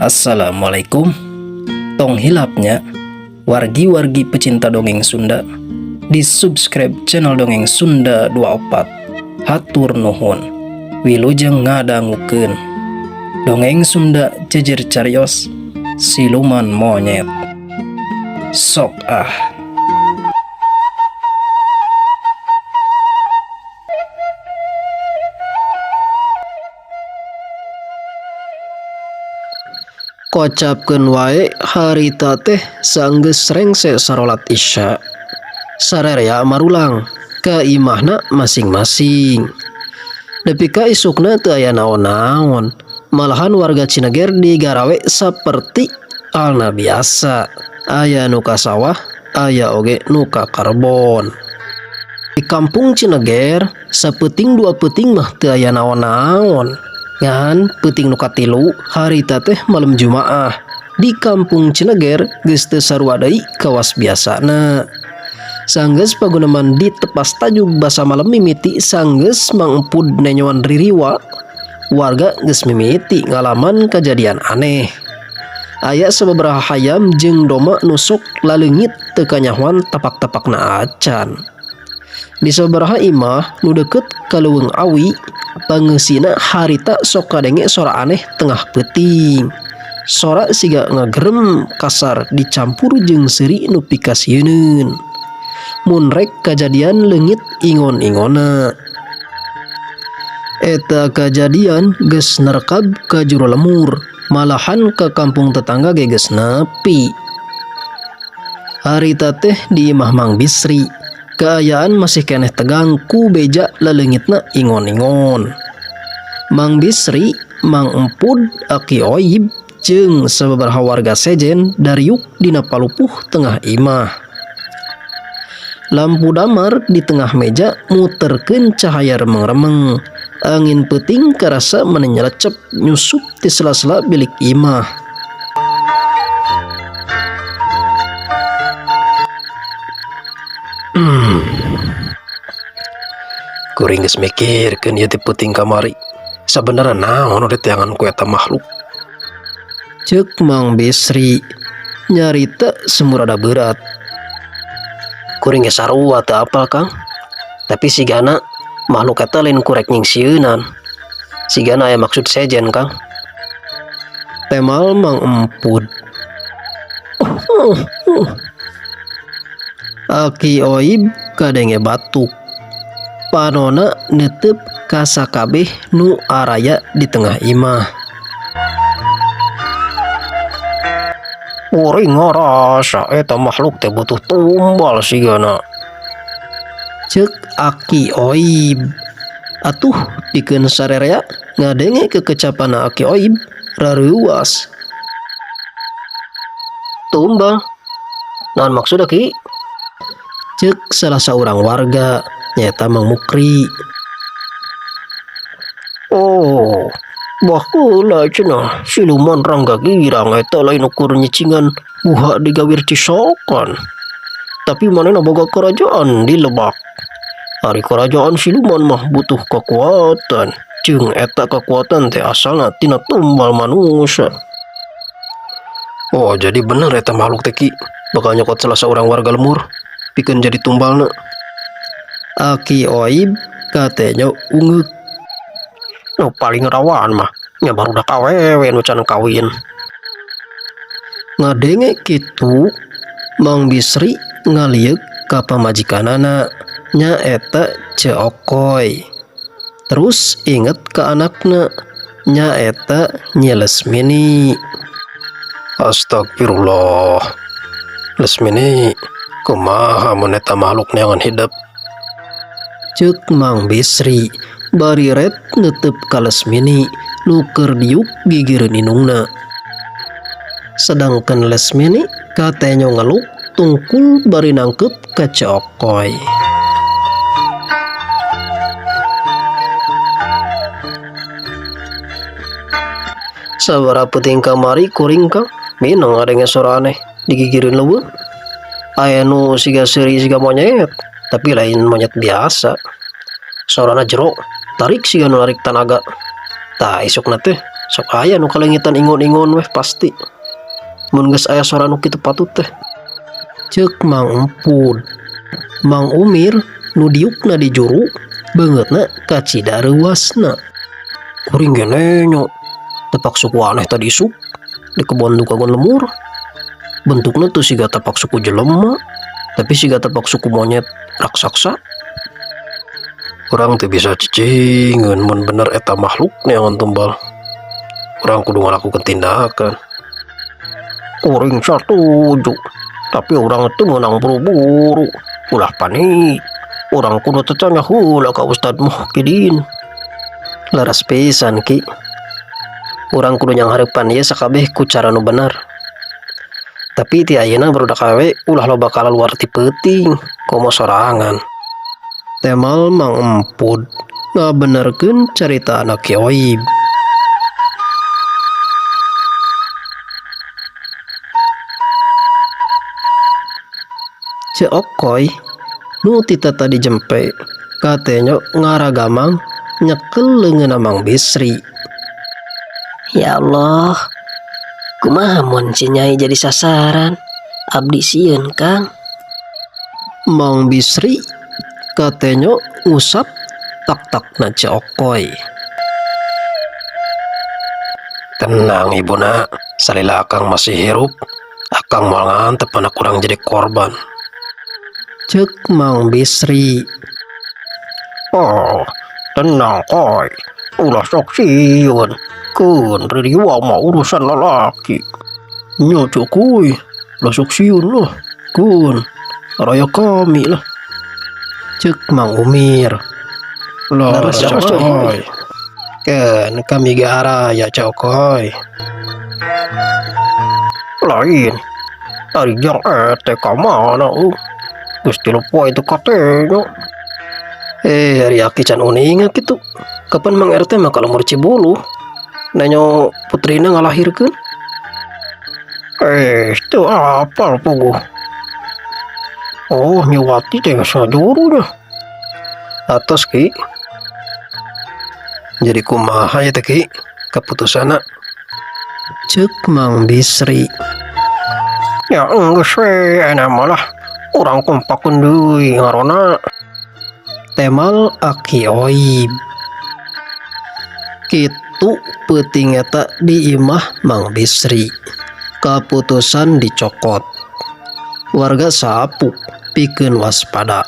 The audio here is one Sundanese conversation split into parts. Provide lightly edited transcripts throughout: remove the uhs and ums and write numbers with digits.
Assalamualaikum. Tong hilap nya, wargi-wargi pecinta dongeng Sunda, di subscribe channel Dongeng Sunda 24. Hatur nuhun. Wilujeng ngadangukeun Dongeng Sunda Jejer Carios Siluman Monyet. Sok ah. Kocapkeun wae harita teh sanggeus rengse sarolat Isya. Sarerea marulang ka imahna masing-masing. Nepi ka isukna teu aya naon-naon. Malahan warga Cineger digarawe saperti halna biasa. Aya nu ka sawah, aya oge nu ka karbon. Di kampung Cineger, sapeuting dua peuting mah teu aya naon-naon. Ngan peuting nu katilu harita teh malem Jumaah. Di kampung Cineger geus teu sarua deui kawas biasana. Sanggeus paguneman ditepas tajug basa malem mimiti sanggeus Mang Empud nenyoan ririwa, warga geus mimiti ngalaman kajadian aneh. Aya sababaraha hayam jeung domba nu sok laleungit teu kanyahoan tapak-tapakna acan. Di sababaraha imah nu deukeut ka leuweung awi, pangeusina harita sok kadenge sora aneh tengah peuting. Sora siga ngagerem kasar dicampur jeung seuri nu pikasieuneun. Mun rek kajadian leungit ingon-ingonna. Eta kajadian geus nerekab ka jero lemur, malahan ka kampung tetangga ge geus nepi. Harita teh di imah Mang Bisri. Kaayaan masih keneh tegang ku beja laleungitna ingon-ingon. Mang Bisri, Mang Empud, Aki Oib, jeung sababaraha warga sejen dariuk dina palupuh tengah imah. Lampu damar di tengah meja muterkeun cahaya remeng-remeng. Angin peuting karasa meni nyelecep nyusup ti sela-sela bilik imah. Kuring geus mikirkeun ieu ti peuting kamari. Sabenerna naon nu diteangan ku eta makhluk? Ceuk Mang Bisri nyarita sumurada berat. Kuring ge sarua teu apal, Kang. Tapi sigana makhluk eta lain kurek nyingsieunan. Sigana aya maksud sejen, Kang. Temal Mang Empud. Aki Oib kadenge batuk. Panona netep ka sakabeh nu araya di tengah imah. Kuring ngarasa eta makhluk teh butuh tumbal sigana. Ceuk Aki Oib. Atuh pikeun sarerea ngadenge kekecapanna Aki Oib rareuwas. Tumbal? Naon maksudna, Ki? Ceuk salah saurang warga nyaeta Mang Mukri. Oh, baheula cenah siluman Rangga Girang eta lain ukur nyicingan buha di gawir Cisokan. Tapi manehna boga kerajaan di Lebak. Ari kerajaan siluman mah butuh kekuatan. Jeung eta kekuatan teh asalna tina tumbal manusia. Oh, jadi bener eta makhluk teh, Ki. Bakal nyokot salah saurang warga lemur pikeun jadi tumbalna. Aki Oib katanya ungeuk. Nu paling rawan mah nya barudak awewe nu can kawin. Ngadenge kitu Mang Bisri ngalieuk ka pamajikanana nyaeta Ceu Okoy. Terus inget ka anakna nyaeta Nyi Lesmini. Astagfirullah. Lesmini, kumaha mun eta makhluk neangan hidep? Ceuk Mang Bisri bari ret netep ka Lesmini nu keur diuk gigireun indungna. Sedangkan Lesmini katenyo ngeluk tungkul bari nangkep ka Ceu Okoy. Sabaraha peuting kamari kuring, Kang, mineng ngadenge sora aneh di gigireun leuweung. Aya nu siga seuri siga monyet, tapi lain monyet biasa. Sorana jero, tarik siga nu narik tanaga. Tah isukna teh Sok aya nu kaleungitan ingon-ingon weh pasti. Mun geus aya sora nu kitu patut teh. Ceuk Mang Empud. Mang Umir nu diukna di juru beungeutna kacida reuasna. Kuring ge nenyo tapak suku aneh tadi isuk di kebon dukagon lemur. Bentukna teu siga tapak suku jelema, tapi siga tapak suku monyet raksasa. Urang teu bisa cicingeun mun bener eta makhluk neangan tumbal. Urang kudu ngalakukeun tindakan. Kuring satuju, tapi urang teu meunang buru-buru. Ulah panik. Urang kudu tetanya heula ka Ustad Muhkidin. Leres pisan Ki. Urang kudu nyanghareupan ieu sakabeh ku cara nu bener. Tapi ti ayeuna barudak awewe ulah loba kalaluar ti peuting, komo sorangan. Temal Mang Empud ngabenerkeun carita anak Ki Oib. Ceu Okoy nu ti tatadi jempe katenyo ngaragamang nyekel leungeunna Mang Bisri. Ya Allah, kumaha mun si Nyai jadi sasaran? Abdi sieun, Kang. Mang Bisri katenyo ngusap tak-takna Ceu Okoy. Tenang ibuna, salila akang masih hirup, akang moal ngantep anak urang jadi korban. Ceuk Mang Bisri. Oh, tenang koy, ulah sok sieun. Keun ririwa mah urusan lalaki. Nya Ceu Kuy, ulah sok sieun lah. Keun, raya kami lah. Ceuk Mang Umir. Leres Leres, Ceu Ceu Koy. Keun kami ge araya Ceu Koy. Lain, ari jang ete ka mana euy? Geus 3 poe teu katenyo. Ari aki can uninga kitu. Kapan Mang RT mah ka lembur Cibuluh? Nanyo putrina ngalahirkeun. Teu apal puguh. Oh, nyewati teh geus ngajuru nya. Atos Ki. Jadi kumaha ya teh Ki kaputusanna? Ceuk Mang Bisri. Ya enggeus we ayeuna mah lah. Urang kompakeun deui ngarona. Temal Aki Oib. Kitu peuting eta di imah Mang Bisri. Kaputusan dicokot. Warga sapuk pikeun waspada.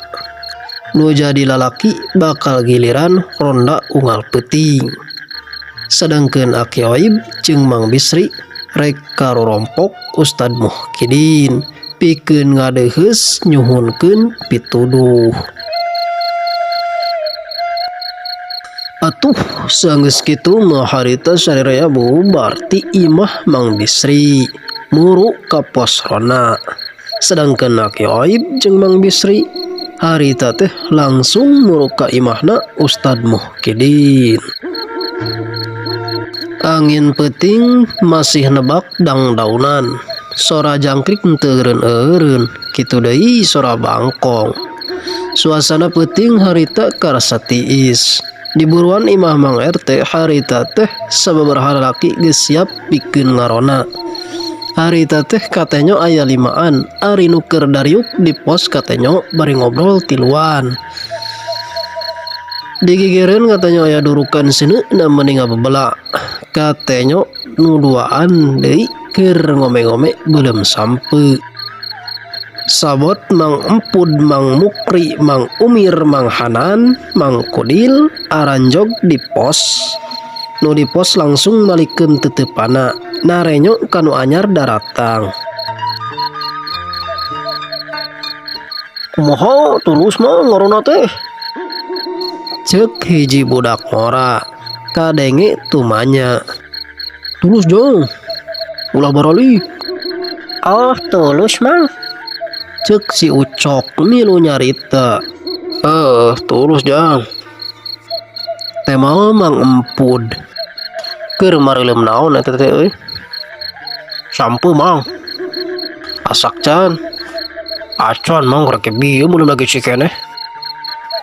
Nu jadi lalaki bakal giliran ronda unggal peuting. Sedangkeun Aki Oib jeung Mang Bisri rek karorompok Ustad Muhkidin pikeun ngadeuheus nyuhunkeun pituduh. Atuh sanggeus kitu mah harita sarerea bubar ti imah Mang Bisri muru ka pos ronda. Sedangkeun Aki Oib jeung Mang Bisri harita teh langsung muru ka imahna Ustad Muhkidin. Angin peuting masih nebak dangdaunan. Sora jangkrik teu eureun-eureun, kitu deui sora bangkong. Suasana peuting harita karasa tiis. Di buruan imah Mang RT harita teh sababaraha lalaki geus siap pikeun ngarona. Harita teh katenyo aya limaan, ari nu keur dariuk di pos katenyo bari ngobrol tiluan. Digigireun katenyo aya durukan seuneuna meni ngabebela. Katenyo nu duaan deui keur ngome-ngome beuleum sampeu. Sabot Mang Empud, Mang Mukri, Mang Umir, Mang Hanan, Mang Kudil aranjog di pos. Nu di pos langsung malikeun teuteupanna, narenyo ka nu anyar daratang. Kumaha tulus mah ngorona teh? Ceuk hiji budak ngora, kadenge tumanya. Tulus jong, ulah barali. Oh, tulus mang. Ceuk si Ucok milu nyarita. Tulus jang. Temal Mang Empud. Keur mareuleum naon eta teh euy? Sampeu mang. Asak can. Acan mang rek bieu mun lagi cikeneh.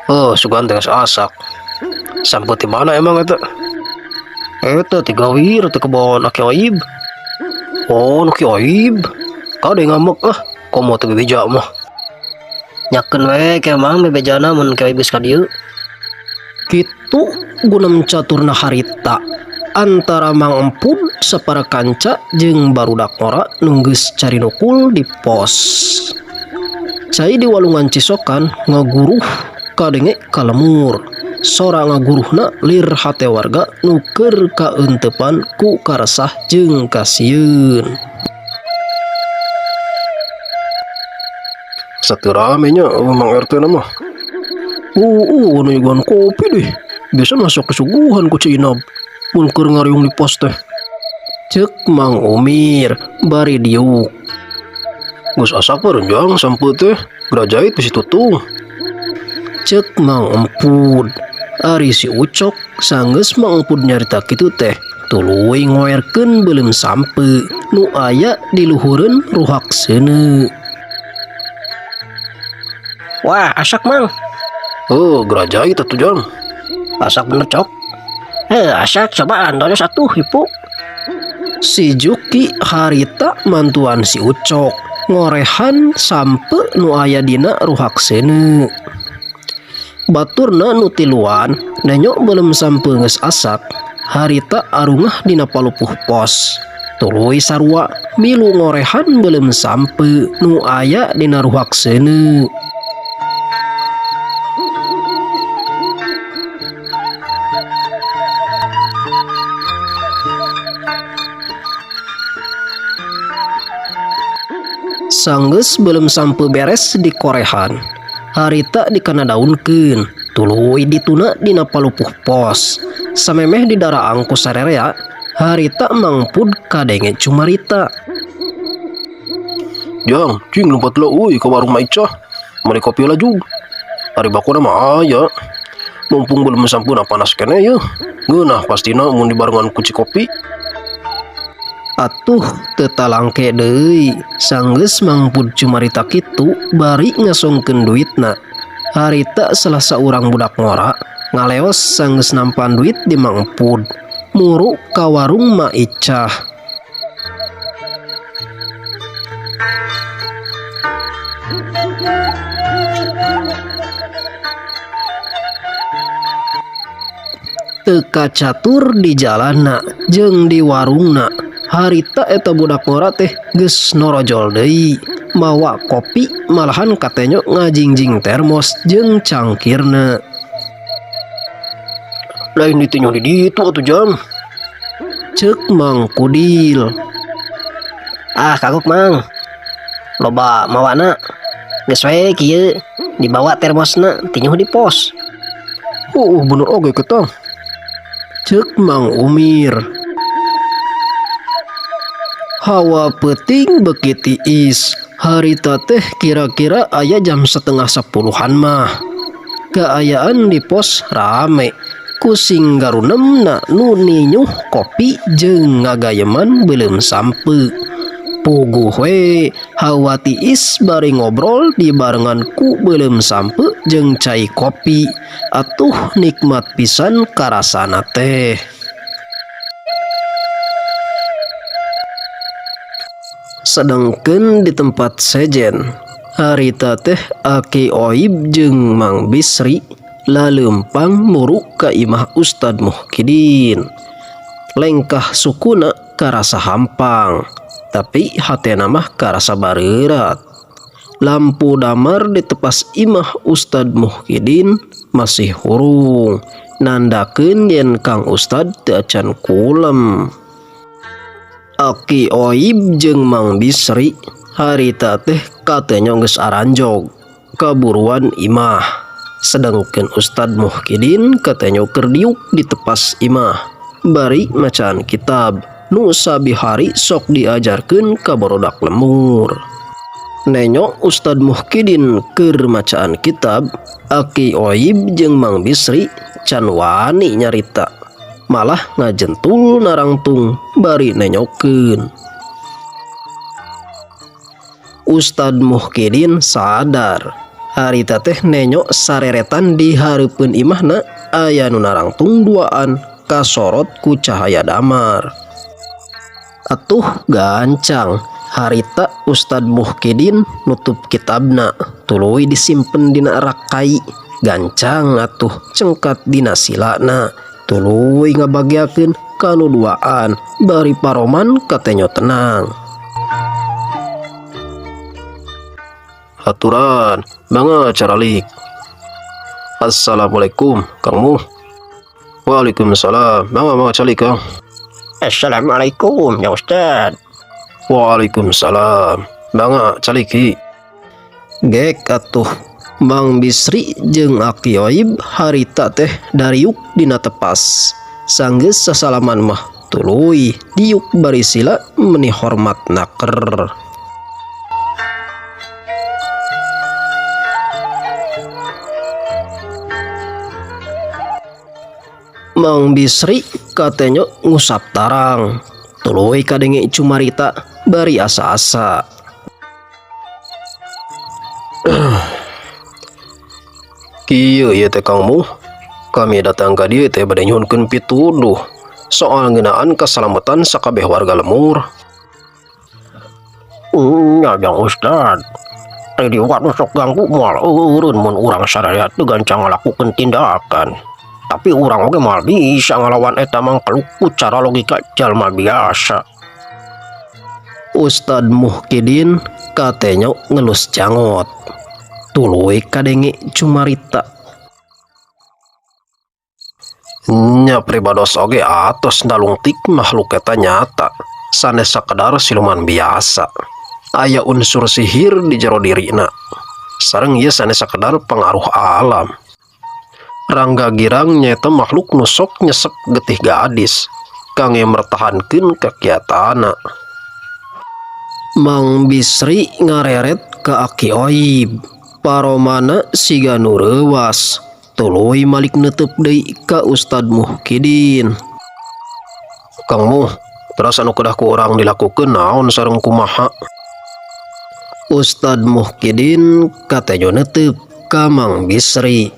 Oh, sugan teh geus asak. Sampeu ti mana emang eta? Eta teh gawir teh kebon Aki Oib. Oh, Aki Oib. Kade ngambek ah, komo teu bebeja mah. Nyakeun we ke Mang bebejana mun Ki Oib geus ka dieu. Kitu gunem caturna harita antara Mang Empud sapara kanca jeung barudak ngora nu geus carinukul di pos. Cai di walungan Cisokan ngaguruh kadenge ka lemur. Sora ngaguruhna lir hate warga nu keur kaeuntepan ku karesah jeung kasieun. Sateu rame nya Mang RT na mah. Nu nyuguhan kopi deh. Biasa masuk kesuguhan ku Ci Inab. Mun keur ngariung di pos teh. Ceuk Mang Umir bari diuk. Geus asak meureun jang sampeu teh, gerajait bisi tutung. Ceuk Mang Empud. Ari si Ucok sanggeus Mang Empud nyarita kitu teh tuluy ngoerkeun beuleum sampeu nu aya di luhureun ruhak seuneu. Wah, asak Mang. Oh, gerajait atuh jang. Asak bener cok. Asak cobaan donya satu hipu. Si Juki harita mantuan si Ucok ngorehan sampe nu aya dina ruhak seuneu. Baturna nu tiluan nenyok beuleum sampe geus asak, harita arungah dina palupuh pos. Tuluy sarua milu ngorehan beuleum sampe nu aya dina ruhak seuneu. Sanggeus beuleum sampe beres dikorehan, harita dikanadaunkeun, tuluy dituna dina palupuh pos. Samemeh didaraang ku sarerea, harita mangpud kadenge cumarita. Jang, cing lompat lah euy ka warung Ma Icah. Mari kopi lah jug. Ari bakuna mah aya. Mumpung beuleum sampeuna panas keneh yeuh. Ngeunah pastina mun dibarengan ku cikopi. Atuh teu talangke deui, sanggeus mangpud cumarita kitu bari ngasongkeun duitna. Harita salah saurang budak ngora ngaleos sanggeus nampan duit di Mangpud, muru ka warung Ma Icah. Teu kacatur di jalanna jeung di warungna. Harita eta budak ngora teh geus norojol deui, mawa kopi malahan katenyo ngajingjing termos jeung cangkirna. Lain ditinyo di ditu atuh jang. Ceuk Mang Kudil. Ah kagok Mang. Loba mawana. Geus we kieu dibawa termosna tinyuh di pos. Oh, bener oge ketang. Ceuk Mang Umir. Hawa peuting beuki tiis. Harita teh kira-kira aya jam setengah sepuluhan mah. Kaayaan di pos rame. Kusing garunemna nu ninyuh kopi jeung ngagayeman beuleum sampe. Puguh we hawa tiis bari ngobrol dibarengan ku beuleum sampe jeung cai kopi. Atuh nikmat pisan karasana teh. Sedengkeun di tempat sejen, harita teh Aki Oib jeung Mang Bisri laleumpang muru ka imah Ustad Muhkidin. Lengkah sukuna karasa hampang, tapi hatena mah karasa bareurat. Lampu damar di tepas imah Ustad Muhkidin masih hurung, nandakeun yen Kang Ustad teu acan kulem. Aki Oib jeung Mang Bisri harita teh katenyo geus aranjog kaburuan imah. Sedangkeun Ustad Muhkidin katenyo keur diuk di tepas imah bari macaan kitab nu sabihari sok diajarkeun ka barudak lemur. Nenyo Ustad Muhkidin keur macaan kitab, Aki Oib jeung Mang Bisri can wani nyarita, malah ngajentul narangtung bari nenyokeun. Ustad Muhkidin sadar harita teh nenyok sareretan di hareupeun imahna aya nu narangtung duaan. kasorot ku cahaya damar. Atuh gancang harita Ustad Muhkidin nutup kitabna tuluy disimpen dina rak kai. Gancang atuh cengkat dina silana tuluy ngabagiakeun kanu duaan bari paroman katenyo tenang. Aturan mangga caralik. Assalamualaikum Kang Muh. Waalaikumsalam. Mangga mangga calik Kang. Assalamualaikum ya Ustad. Waalaikumsalam. Mangga caliki. Gek atuh Mang Bisri jeung Aki Oib harita teh dariuk dina tepas. Sanggeus sasalaman mah tuluy diuk bari sila meni hormat naker. Mang Bisri katenyo ngusap tarang. Tuluy kadenge cumarita bari asa-asa. Kieu ieu teh Kang Muh, kami datang ka dieu teh bade nyuhunkeun pituduh soal ngeunaan kasalamatan sakabeh warga lemur. Nya jang Ustad. Teh diwat nu sok ganggu moal eureun mun urang sadaya teu gancang ngalakukeun tindakan. Tapi urang oge moal bisa ngalawan eta mangkeluk ku cara logika jalma biasa. Ustad Muhkidin katenyo ngelus jangot. Tuluy kadenge cumarita. Nya pribados oge atos nalungtik makhluk eta nyata. Sanes sakedar siluman biasa. Aya unsur sihir di jero dirina. Sareng ieu sanes sakedar pengaruh alam. Rangga Girang nyaeta makhluk nu sok nyesep getih gadis kangge mertahankeun kakiatana. Mang Bisri ngareret ka Aki Oib. Paromana siga nu reuwas. Tuluy malik neuteub deui ka Ustad Muhkidin. Kang Muh, teras anu kedah ku urang dilakukeun naon sareng kumaha? Ustad Muhkidin katejo neuteub ka Mang Bisri.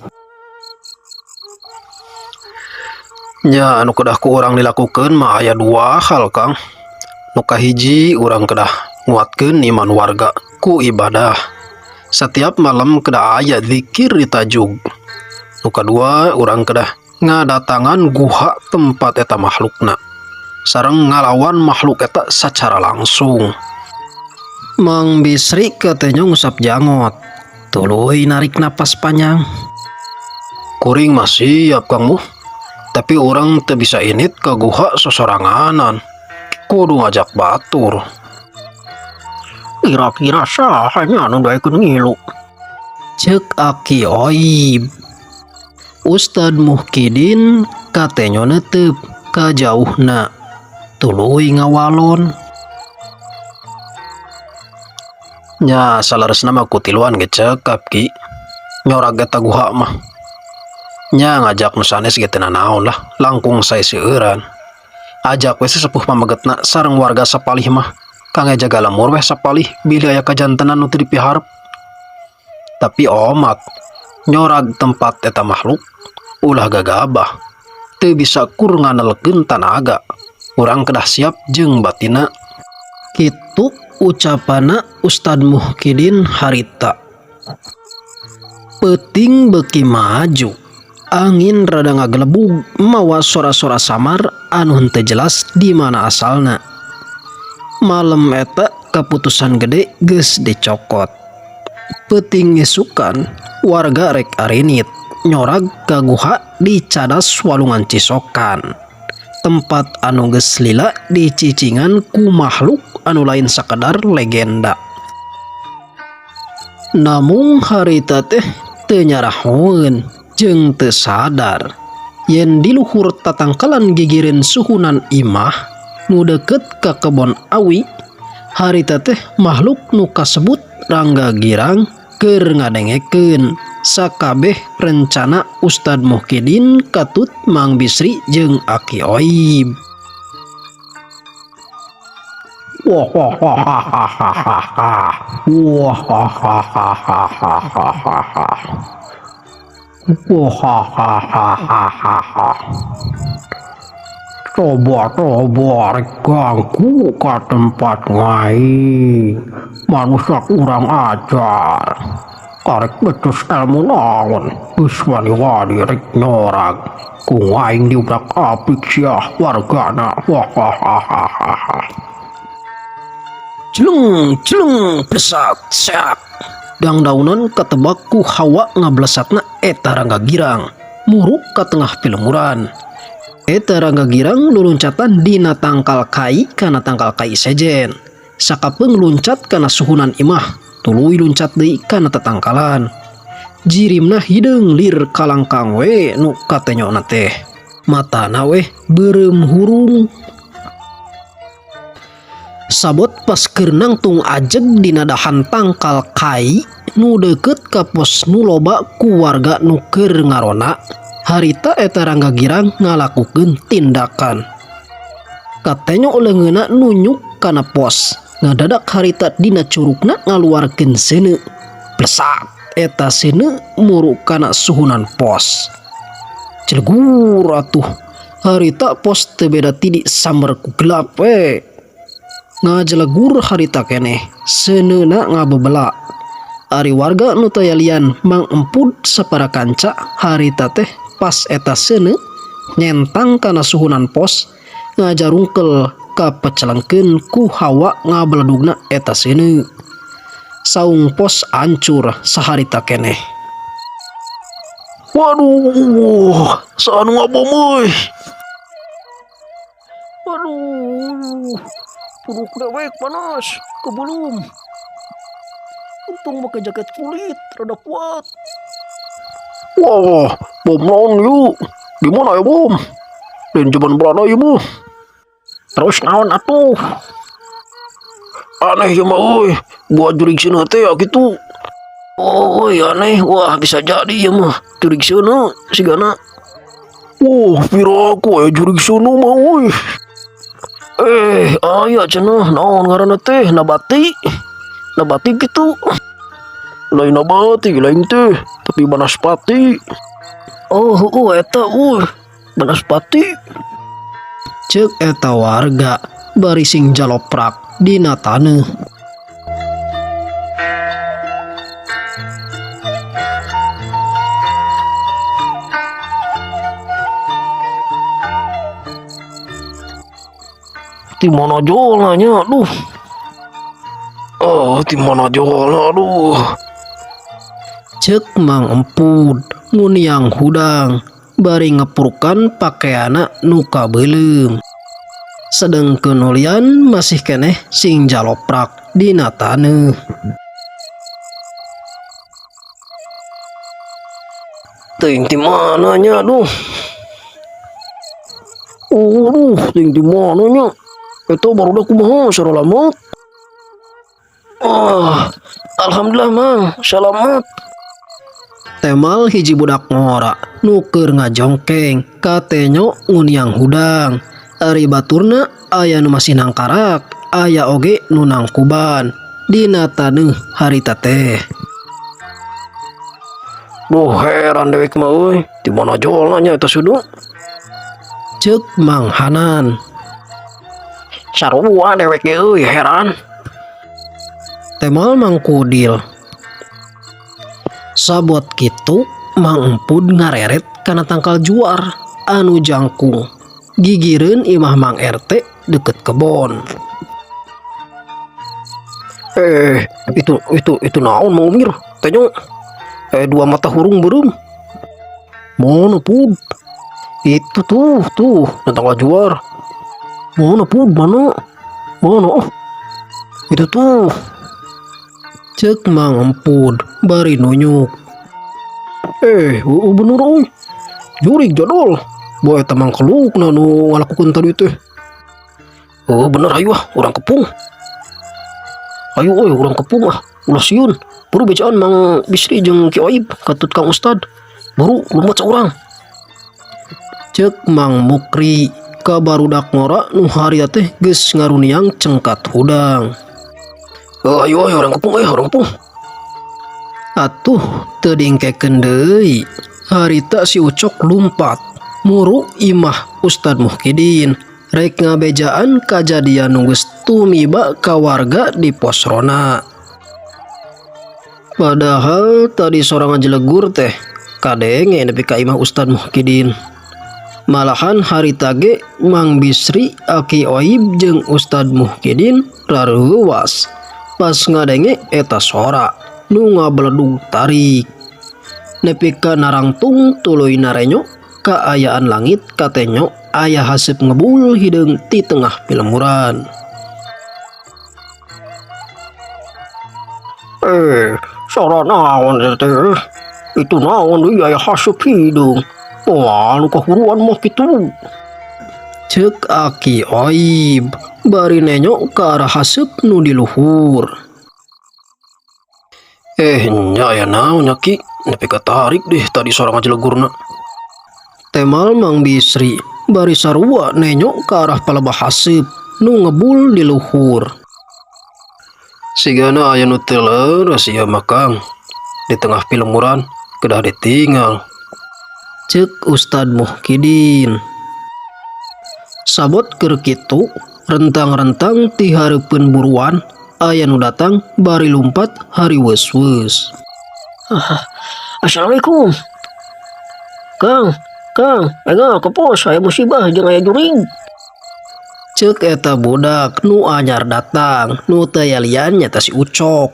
Nya anu kedah ku urang dilakukeun mah aya dua hal Kang. Nu kahiji urang kedah nguatkeun iman warga ku ibadah. Setiap malam kedah aya zikir di tajug. Nu kadua urang kedah ngadatangan guha tempat eta makhlukna. Sareng ngalawan makhluk eta secara langsung. Mang Bisri katanya ngusap jangot. Tuluy narik napas panjang. Kuring mah siap Kang Muh. Tapi orang teu bisa init ke guha sosoranganan. Kudu ngajak batur. Kira-kira saha nya anu daekeun ngilu? Ceuk Aki Oib. Ustad Muhkidin katenyo neuteub ka jauhna. Tuluy ngawalon. Nya saleresna mah kutiluan ge cekap Ki. Nyorag eta guha mah. Nya ngajak nu sanes ge teu nanaon lah, langkung sae seueuran. Ajak we sesepuh pamegetna sareng warga sapalih mah. Kangge jaga lemur weh sapalih bilih aya kajantenan nu teu dipiharep. Tapi omat nyorag tempat eta makhluk ulah gagabah. Teu bisa kur nganelkeun tanaga. Urang kedah siap jeung batina. Kitu ucapana Ustad Muhkidin harita. Peuting beuki maju. Angin rada ngagelebug mawa sora-sora samar anu henteu jelas di mana asalna. Malam eta kaputusan gede geus dicokot. Peuting isukan warga rek arinit nyorag ka guha di cadas walungan Cisokan. Tempat anu geus lila dicicingan ku makhluk anu lain sakedar legenda. Namung harita teh teu nyarahoeun jeung teu sadar yen di luhur tatangkalan gigireun suhunan imah nu deukeut ka kebon awi, harita teh makhluk nu kasebut Rangga Girang keur ngadengekeun sakabeh rencana Ustad Muhkidin katut Mang Bisri jeung Aki Oib. Wah wah wah ha ha ha ha ha. Wah ha ha ha ha ha ha ha ha. Wah ha ha ha ha ha ha. Coba-coba rek ganggu ka tempat aing. Manusia kurang ajar. Karek becus ilmu naon. Geus wani-wani rek nyorag. Ku aing diubrak-abrik sia wargana. Wahahaha. Jeleng jeleng blesat seak. Dangdaunan katebak ku hawa ngablesatna eta Rangga Girang. Muruk ka tengah pilemburan. Eta Rangga Girang luluncatan dina tangkal kai kana tangkal kai sejen. Sakapeung luncat kana suhunan imah, tuluy luncat deui kana tetangkalan. Jirimna hideung lir kalangkang we nu katenyona teh. Matana weh beureum hurung. Sabot pas keur nangtung ajeg dina dahan tangkal kai nu deukeut ka pos nu loba ku warga nu keur ngaronda, harita eta Rangga Girang ngalakukeun tindakan. Katenyo leungeunna nunyuk kana pos, ngadadak harita dina curugna ngaluarkeun seuneu. Blesat eta seuneu muru kana suhunan pos. Celegur atuh, harita pos teu beda ti disamber ku gelap we. Ngajelegur harita keneh, seuneuna ngabebela. Ari warga nu tayalian Mang Empud sapara kanca harita teh pas eta seuneu nyentang kana suhunan pos ngajarungkel kapecelengkeun ku hawa ngabeledugna eta seuneu. Saung pos ancur saharita keneh. Waduh, saha nu ngabom euy. Aduh, puruk dewek panas, kebelum. Untung pakai jaket kulit, rada kuat. Wah, bom naon yuk? Di mana ya bom? Di zaman Belanda ieu mah. Terus naon atuh? Aneh ya mah euy, buat jurig seuneu teh ya gitu. Oh, aneh, wah bisa jadi ya mah jurig seuneu sigana. Wah, piraku aya jurig seuneu mah euy. Aya cenah naon ngaranna teh nabati. Nabati gitu. Lain nabati, lain teh, tapi banaspati. Oh, oh eta euy, banaspati. Ceuk eta warga bari sing jaloprak dina taneuh. Di mana jolna nya, aduh. Oh, di mana jolna, aduh. Ceuk Mang Empud nguniang hudang bari ngepurkan pakaianna nu kabeuleum. Sedengkeun nu lian masih keneh sing jaloprak dina taneuh. Teuing di mana nya, aduh. Aduh, teuing di mana nya. Eta barudak kumaha saralamat. Ah, alhamdulillah Mang, salamat. Temal hiji budak ngora nu keur ngajongkeng katenyo nguniang hudang. Ari baturna aya nu masih nangkarak, aya oge nu nangkuban dina taneuh harita teh. Duh, heran dewek mah euy, di mana jolna nya eta seuneu? Ceuk Mang Hanan. Sarua dewek ge euy, heran. Temal Mang Kudil. Sabot kitu Mang Empud ngareret kana tangkal juar anu jangkung gigireun imah Mang RT deket kebon. Itu naon Mang Umir? Tenyo. Dua mata hurung beureum. Mana Pud? Itu tuh, tuh, tangkal juar. Mana Pud? Mana? Mana? Oh. Itu tuh. Ceuk Mang Empud bari nunyuk. Bener euy. Jurig jadol. Boe eta mangkelukna nu ngalakukeun tadi teh. Oh, bener ayo ah, urang kepung. Ayo euy, urang kepung ah. Ulah sieun. Buru bejaan Mang Bisri jeung Ki Oib katut Kang Ustad. Buru lumpat saurang. Ceuk Mang Mukri ka barudak ngora nu harita teh geus ngaruniang cengkat hudang. Oh, ayo ayo urang kepung euy, urang kepung. Atuh teu diengkekeun deui. Harita si Ucok lumpat. Muru imah Ustad Muhkidin rek ngabejaan kajadian nu geus tumiba ka warga di pos ronda. Padahal tadi sora ngajelegur teh kadenge nepi ka imah Ustad Muhkidin. Malahan harita ge Mang Bisri, Aki Oib jeung Ustad Muhkidin rareuwas pas ngadenge eta sora nu ngabeledug tarik. Nepi ka narangtung tuluy narenyo kaayaan langit katenyo aya haseup ngebul hideung ti tengah pilemuran. Eh, sora naon eta teh? Itu naon deui aya haseup hideung? Wah, nu kahuruan mah kitu. Cek Aki Oib bari nenyo ka arah haseup nu di luhur. Eh, nya aya naon nya Ki? Nepi ka tarik deh tadi sora ngajelegurna. Temal Mang Bisri bari sarua nenyo ka arah palebah haseup nu ngebul di luhur. Sigana aya nu teu leres ieu mah Kang. Di tengah pilemuran kedah ditinggal. Cek Ustad Muhkidin. Sabot keur kitu, rentang-rentang ti hareupeun buruan aya nu datang bari lumpat hariweus-weus. Assalamualaikum. Kang, Kang, enggal ke pos aya musibah jeung aya jurig. Cek eta budak nu anyar datang nu teu aya lian nyata si Ucok.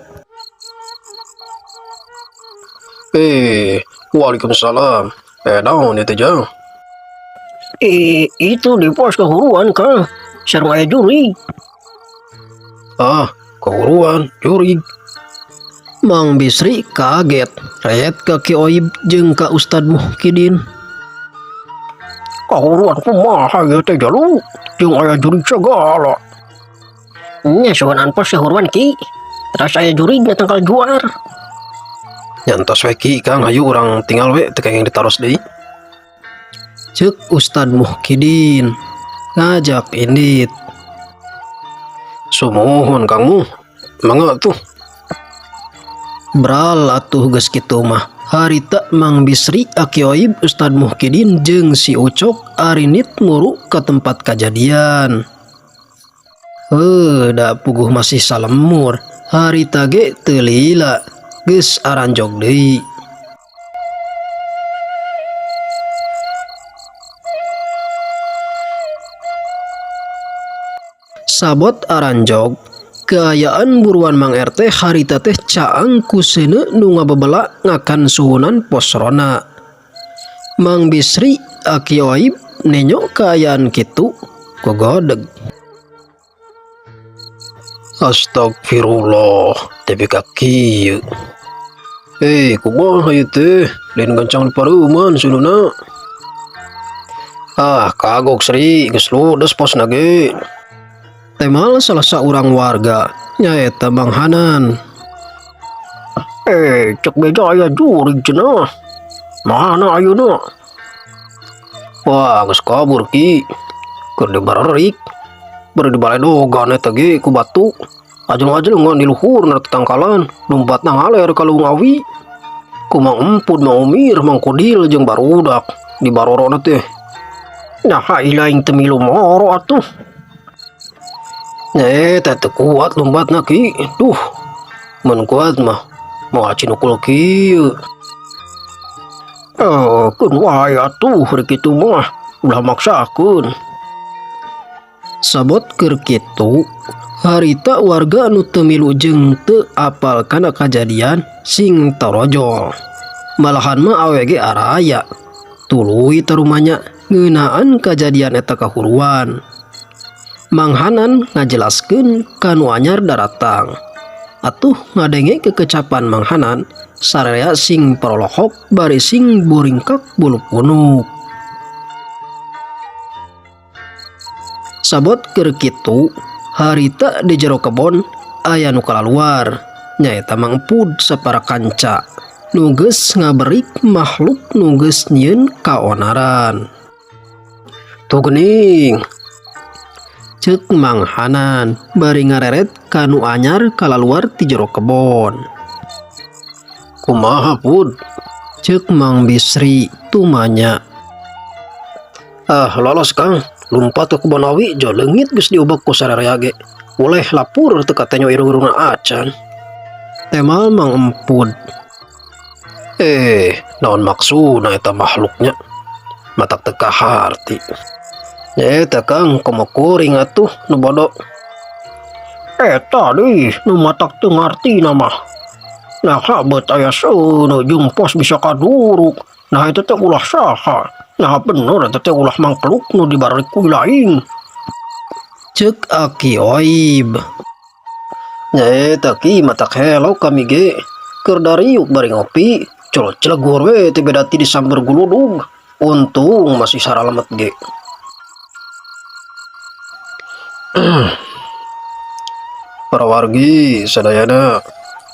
Eh, waalaikumsalam. Eh, naon ieu teh Jang? Eh, itu di pos kahuruan, Kang. Sareng aya jurig. Ah, kahuruan, jurig. Mang Bisri kaget, ret ka Ki Oib jeung ka Ustad Muhkidin. Kahuruan kumaha ieu teh jalu? Jeung aya jurig segala. Nya sugunan pos kahuruan Ki. Terus aya jurig tangkal juar. Nya entos we Ki, Kang, hayu urang tinggal we teu kenging ditaros deui. Cek Ustad Muhkidin ngajak indit. Sumuhun Kang Muh. Mangga tuh. Bral atuh geus kitu mah. Harita Mang Bisri, Aki Oib, Ustad Muhkidin jeung si Ucok arinit muru ke tempat kajadian. Heuh, da puguh masih salemur. Harita ge teu lila, geus aranjog deui. Sabot aranjog, kaayaan buruan Mang RT harita teh caang ku seuneu nu ngabebela ngakan suhunan pos ronda. Mang Bisri, Aki Oib nenyo kaayaan kitu gogodeg. Astagfirullah, tepi ka kieu. Eh, kumaha ieu teh? Lain gancang dipareuman seuneu. Ah, kagok Sri, geus ludes posna ge. Temal salah saurang warga nyaeta Mang Hanan. Eh, cek beja aya jurig cenah. Mana ayeuna? Wah, geus kabur Ki. Keur dibarerik. Bari dibaledogan eta ge ku batu. Ajeng-ajengan di luhur na tetangkalan, lumpatna ngaler ka Leuweung Awi. Ku Mang Empud, Mang Umir, Mang Kodil jeung barudak di barorona teh. Nah, ilaing teu milu moro atuh. Eta teu kuat lumbatna Ki. Duh, mun kuat mah moal cinukul kieu. Eh, keun wae atuh rek kitu mah. Ulah maksakeun. Sabot keur kitu, harita warga nu teu milu jeung teu apal kana kajadian sing torojol. Malahan mah awe ge araya. Tuluy tarumanya ngeunaan kajadian eta kahuruan. Mang Hanan ngajelaskeun ka nu anyar daratang. Atuh ngadenge kekecapan Mang Hanan, sararea sing parolohok bari sing buringkak bulu punuk. Sabot keur kitu, harita di jero kebon aya nu kalaluar, nyaeta Mang Pud sapara kanca. Nu geus ngaberik makhluk nu geus nyieun kaonaran. Tuh geuning. Cek Mang Hanan bari ngareret ka nu anyar kalaluar ti jero kebon. Kumaha Pud? Cek Mang Bisri tumanya. Ah, lolos Kang, lumpat ka kebon awi jo leungit geus diubek ku sararea ge. Boleh lapur teu katenyo irung-irungna acan. Temal Mang Empud. Eh, naon maksudna eta makhluknya? Matak teu kaharti. Eta Kang, komo kuring atuh nu bodoh. Eta deui nu matak teu ngartina mah. Naha beut aya seuneu jeung pos bisa kaduruk. Nah eta teh ulah saha. Nah bener eta teh ulah mangkeluk nu dibarerik ku lain. Cek Aki Oib. Nya eta Ki, matak helok kami ge. Keur dariuk bari ngopi, colot celegur we teh bedati disamber guludug. Untung masih saralamet ge. Para wargi sadayana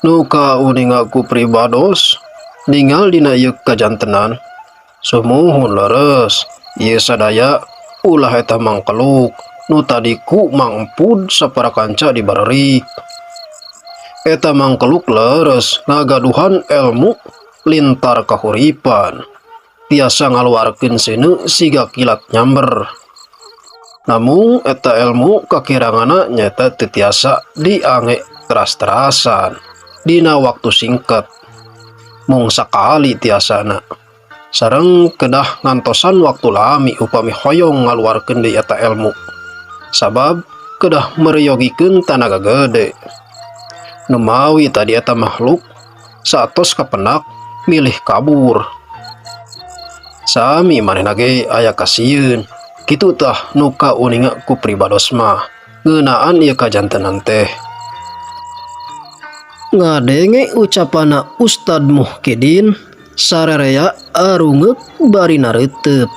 nu kauninga ku pribados ningal dina ieu kajantenan sumuhun leres ieu sadaya ulah eta mangkeluk nu tadi ku Mang Empud sapara kanca dibarerik. Eta mangkeluk leres ngagaduhan elmu lintar kahuripan tiasa ngaluarkeun seuneu siga kilat nyamber. Namun eta elmu kakirangana nyaeta teu tiasa diange teras-terasan dina waktu singkat. Mung sakali tiasana. Sareng kedah ngantosan waktu lami upami hoyong ngaluarkeun deui eta elmu. Sabab kedah meryogikeun tanaga gede. Numawi tadi eta makhluk saatos kapenak milih kabur. Sami manehna ge aya kasieun. Kitu tah nu kauninga ku pribados mah ngeunaan ieu kajantenan teh. Ngadenge ucapana Ustad Muhkidin sarerea arungeuk bari nareuteup.